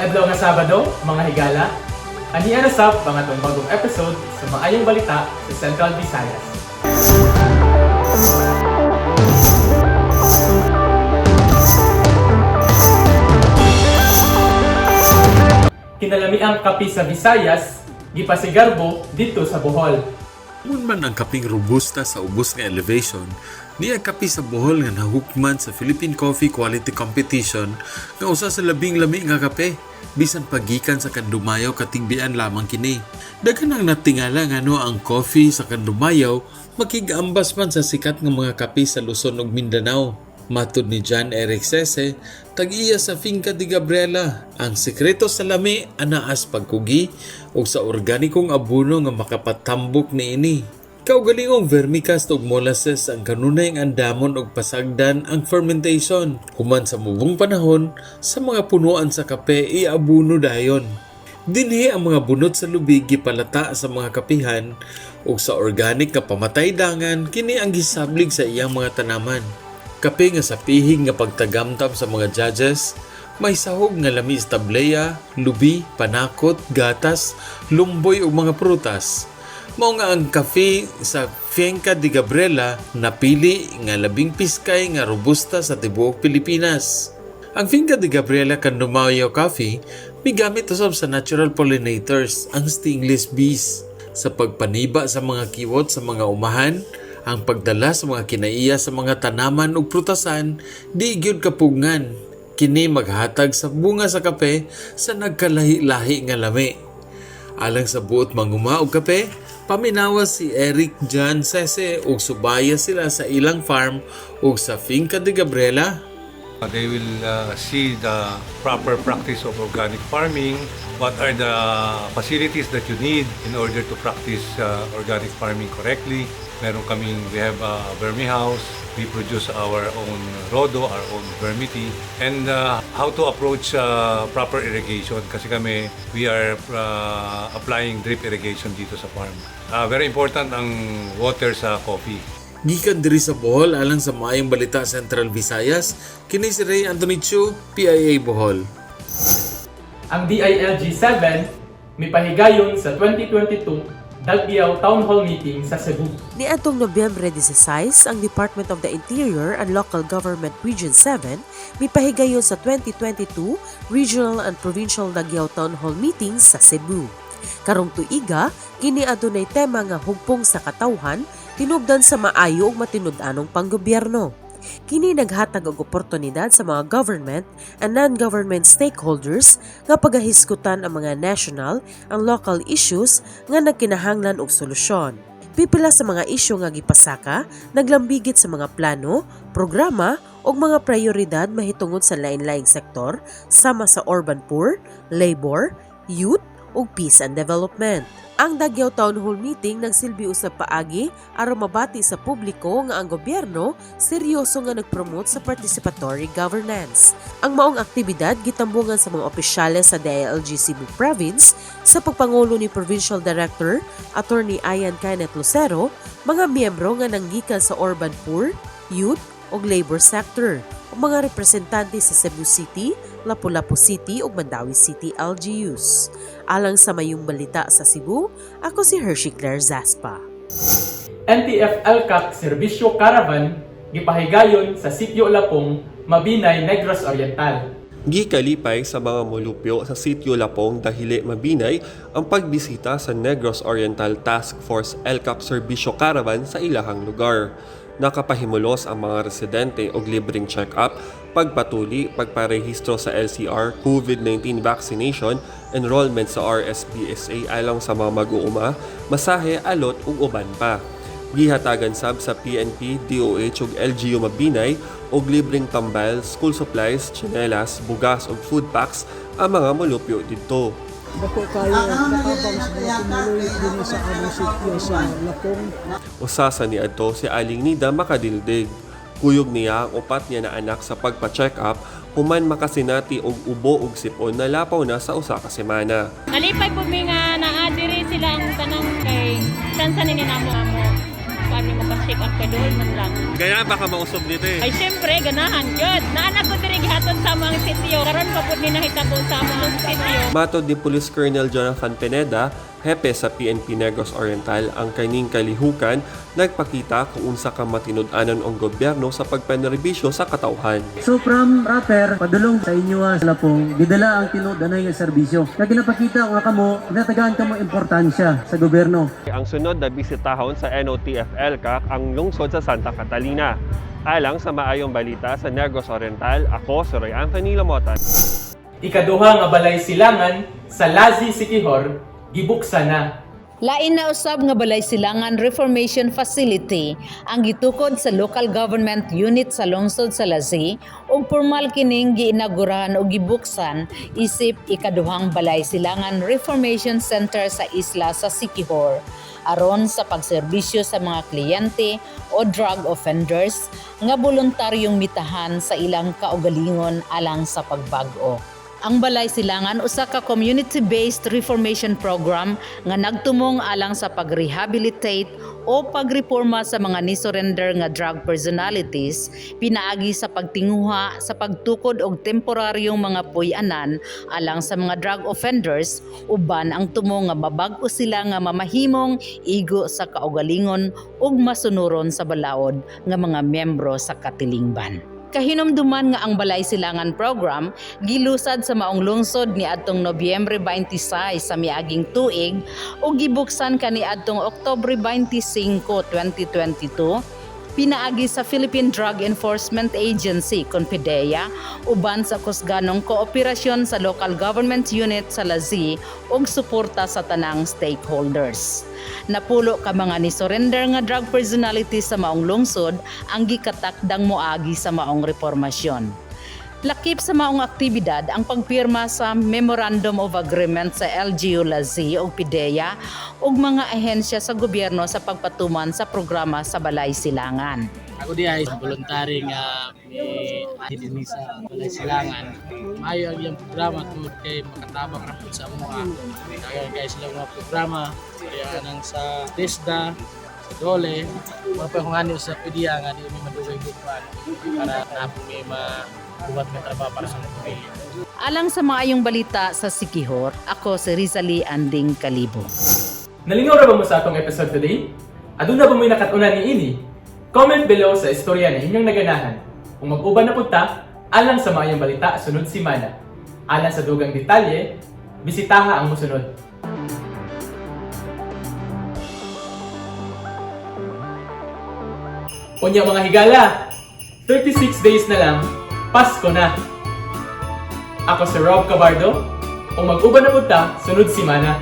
Maayong adlaw nga Sabado, mga higala. Ania na sab ang atong bagong episode sa Maayong Balita sa Central Visayas. Kinalamiang kape sa Visayas, gipasigarbo didto sa Bohol. Mun man ang kaping robusta sa ubos nga elevation, niya kape sa Bohol nga nahukman sa Philippine Coffee Quality Competition nga usa sa labing lami nga kape bisan pagikan sa Kandumayaw katingbian lamang kini. Daghan ang natingala ngano ang coffee sa Kandumayaw makig-ambas man sa sikat nga mga kape sa Luzon ug Mindanao. Matud ni John Eric Sese, tag-iya sa Finca de Gabriela, ang sekreto sa lami anaas pagkugi ug sa organikong abono nga makapatambok niini. Kaugalingong vermicast ug molasses ang kanunay ang andamon og pasagdan ang fermentation. Human sa mubong panahon, sa mga punuan sa kape iabuno dayon. Dinhi ang mga bunot sa lubi gipalata sa mga kapihan ug sa organic nga pamatay dangan kini ang gisablig sa iyang mga tanaman. Kape nga sa pihig nga pagtagamtam sa mga judges, may sahog nga lami sa tableya, lubi, panakot, gatas, lumboy ug mga prutas. Mao nga ang kape sa Finca de Gabriela napili nga labing piskay nga robusta sa tibuok Pilipinas. Ang Finca de Gabriela Kandumayo Coffee migamit usab sa natural pollinators, ang stingless bees, sa pagpaniba sa mga kiwot sa mga umahan, ang pagdala sa mga kinaiya sa mga tanaman ug prutasan di gyud kapugngan. Kini maghatag sa bunga sa kape sa nagkalahi-lahi nga lami. Alang sa buot manguma og kape, paminawa si Eric John Sese ug subaya sila sa ilang farm ug sa Finca de Gabriela. They will see the proper practice of organic farming, what are the facilities that you need in order to practice organic farming correctly. Meron kaming, we have a vermi house, we produce our own rodo, our own vermi tea, and how to approach proper irrigation kasi kami, we are applying drip irrigation dito sa farm. Very important ang water sa coffee. Gikan diri sa Bohol alang sa Maayong Balita Central Visayas, kini si Ray Anthony Chu, PIA Bohol. Ang DILG 7 mipahigayon sa 2022 Dagbiao Town Hall Meeting sa Cebu. Niadtong Nobyembre 16, ang Department of the Interior and Local Government Region 7 mipahigayon sa 2022 Regional and Provincial Dagyaw Town Hall Meetings sa Cebu. Karong tuiga, kini adunay tema nga hugpong sa katawhan, tinubdan sa maayo ug matinud-anong panggobyerno. Kini naghatag og oportunidad sa mga government and non-government stakeholders nga pagahisgutan ang mga national and local issues nga nagkinahanglan og solusyon. Pipila sa mga isyu nga gipasaka naglambigit sa mga plano, programa ug mga prioridad mahitungod sa lain-laing sektor sama sa urban poor, labor, youth ug peace and development. Ang Dagyaw Town Hall meeting nagsilbi usab paagi aron mabati sa publiko nga ang gobyerno seryoso nga nagpromote sa participatory governance. Ang maong aktibidad gitambungan sa mga opisyales sa DILG Cebu Province sa pagpangulo ni Provincial Director Attorney Ian Kenneth Lucero, mga miyembro nga nanggikan sa urban poor, youth ug labor sector ug mga representante sa Cebu City, Lapu-Lapu City ug Mandaue City LGUs. Alang sa Mayong Balita sa Cebu, ako si Hershey Claire Zaspa. NTF ELCAC Serbisyo Caravan gipahigayon sa Sitio Lapong, Mabinay, Negros Oriental. Gikalipay sa mga molupyo sa Sitio Lapong, Dahili, Mabinay ang pagbisita sa Negros Oriental Task Force ELCAC Serbisyo Caravan sa ilahang lugar. Nakapahimulos ang mga residente og libreng check-up, pagpatuli, pagparehistro sa LCR, COVID-19 vaccination, enrollment sa RSBSA alang sa mga mag-uuma, masahe, alot ug uban pa. Gihatagan sab sa PNP, DOH ug LGU Mabinay og libreng tambal, school supplies, tsinelas, bugas ug food packs ang mga molupyo didto. Dako kayo ang nakabang sa mga tumuloy dinhi sa among sityo sa Lapong. Usa sa niadto si Aling Nida Makadildig. Kuyog niya ang upat niya na anak sa pagpa-check up human makasinati og ubo ug sipon na lapaw na sa usa ka semana. Nalipay po mi nga naa diri sila ang tanang kay chance ni namo mo kami mo pa-check up kay dool man lang. Kaya baka mausog dito eh. Ay syempre ganahan gyud. Naa na ko diri. diri gihatod sa among sitio. Karon pa pud ni nahitabo sa among sitio. Matod ni Police Colonel Jonathan Pineda, hepe sa PNP Negros Oriental, ang kaning kalihukan nagpakita kung unsa ka matinud-anon ang gobyerno sa pagpanerbisyo sa katawhan. So from rapper, padulong sa inyo sa Lapong, gidala ang tinud-anay nga serbisyo. Kag ginapakita nga kamo, ginatagaan kamo importansya sa gobyerno. Ang sunod na bisitahon sa NOTF ELCAC ang lungsod sa Santa Catalina. Alang sa maayong balita sa Negros Oriental, ako si Roy Anthony Lamotan. Ikaduha nga balay silangan sa Lazi Siquijor gibuksan na. Lain na usab nga Balay Silangan Reformation Facility ang gitukod sa local government unit sa lungsod sa Lazi ug pormal kining giinagurahan og gibuksan isip ikaduhang Balay Silangan Reformation Center sa isla sa Siquijor aron sa pagserbisyo sa mga kliyente o drug offenders nga voluntaryong mitahan sa ilang kaugalingon alang sa pagbag-o. Ang Balay Silangan usa ka community-based reformation program nga nagtumong alang sa pag-rehabilitate o pagreforma sa mga ni-surrender nga drug personalities pinaagi sa pagtinguha sa pagtukod og temporaryong mga puy-anan alang sa mga drug offenders uban ang tumong nga mabag-o sila nga mamahimong igo sa kaugalingon ug masunuron sa balaod nga mga miyembro sa katilingban. Kahinumduman nga ang Balay Silangan program gilusad sa maong lungsod niadtong Nobyembre 26 sa miaging tuig ug gibuksan kaniadtong Oktubre 25, 2022 pinaagi sa Philippine Drug Enforcement Agency kon PDEA uban sa kusganong kooperasyon sa local government unit sa Lazi ug suporta sa tanang stakeholders. Napulo ka mga ni-surrender nga drug personality sa maong lungsod ang gikatakdang moagi sa maong reformasyon. Lakip sa maong aktibidad ang pagpirma sa Memorandum of Agreement sa LGU Lazi ug PDEA ug mga ahensya sa gobyerno sa pagpatuman sa programa sa Balay Silangan. Ako di ay voluntary nga mi dinhi sa Balay Silangan. Maayo ang iyang programa tungod kay makatabang ra pud sa amoa. Daghan kay sila mga programa kaya nang sa TESDA, sa DOLE, mga pa kung ano sa PDEA nga di mi madugay gugman para naa po mi mabuhat nga trabaho para sa among pamilya. Alang sa maayong balita sa Siquijor, ako si Rizali Anding Kalibo. Nalingaw ra ba mo sa atong episode today? Aduna ba mo'y nakatunan ni ini? Comment below sa istorya na inyong naganahan. Kung mag-uban na punta, alang sa maayong balita sunod simana. Alang sa dugang detalye, bisitaha ang musunod. Unya mga higala, 36 days na lang, Pasko na! Ako si Rob Cabardo, ug mag-uban na punta sunod simana.